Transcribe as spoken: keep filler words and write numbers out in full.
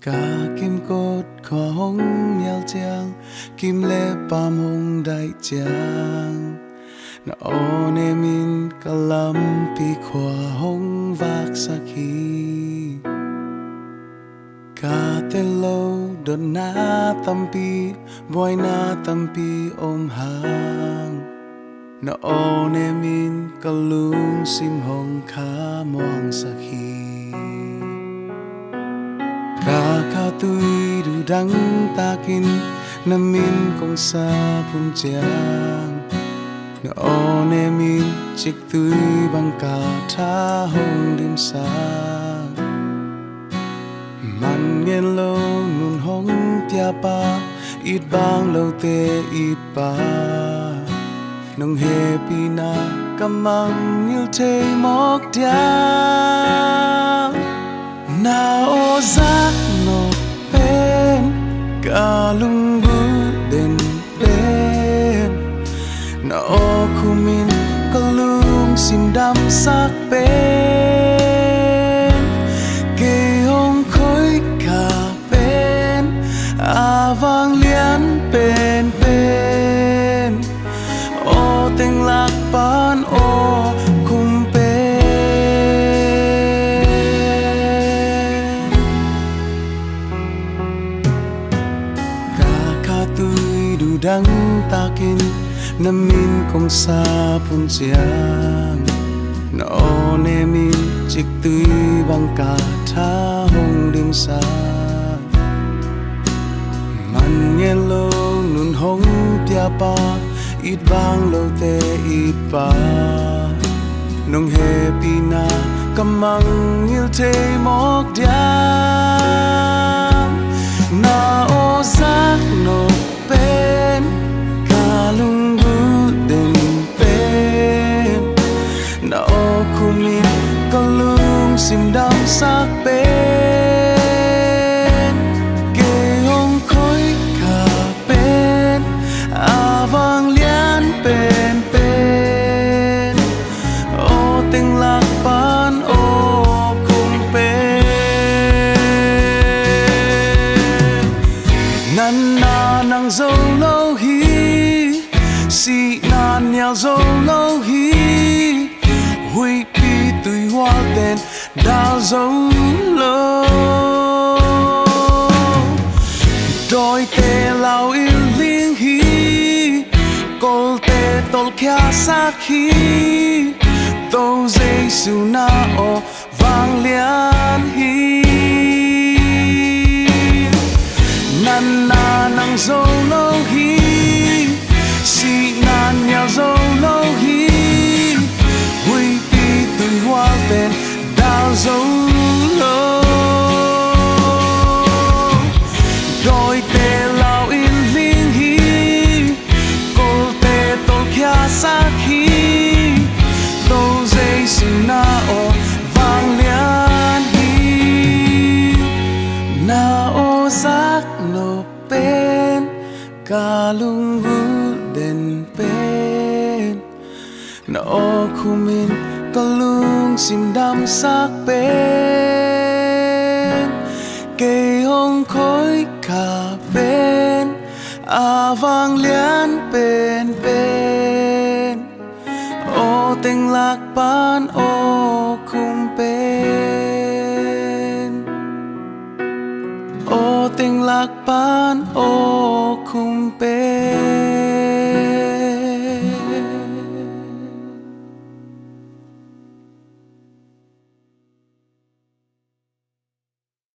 Ka kimkot khua hong mial ciang, kim le paam hong daih ciang, na aw nem in ka lampi khua hong vaksak hi. Ka tel lo dotna tampi, buaina tampi om hang, na aw nem in ka lungsim hong khamuangsak hi. Ka khautui duhdang takin na min kong sap hun ciang, na aw nem in ciktui bang ka tha hong dimsak. Man ngen lo nun hong piapa, it bang lote it pa, nong hehpihna ka mangngilh thei mawk diam? Na aw zak nop pen ka lunggulh den pen, na aw khum in ka lungsim damsak pen, kei hong khoih kha pen, a vanglian penpen, aw teng lak pan aw khum pen. Ka khautui duhdang takin na min kong sap hun ciang, na aw nem in ciktui bang ka tha hong dimsak. Man ngen lo nun hong piapa, it bang lote it pa, nong hehpihna ka mangngilh thei mawk diam? Na aw zak nop pen ka lunggulh den pen, na aw khum in ka lungsim damsak pen, kei hong khoih kha pen, a vanglian penpen, aw teng lak pan aw khum pen. Natna nang zo lo hi, sihna nial zo lo hi, huihpi tuihual ten dal zo lo. Dawite lau in ling hi, kolte tolkhiasak hi, To Jesu na aw vanglian hi. Natna nang zo lo hi, sihna nial zo lo hi, huihpi tuihual ten dal zo lo. Dawite lau in ling hi, kolte tolkhiasak hi, To Jesu na aw vanglian hi. Na aw zak nop pen ka lunggulh den pen, na aw khum in ka lungsim damsak pen, kei hong khoih kha pen, a vanglian penpen, aw teng lak pan aw khum pen, aw teng lak pan aw khum pen.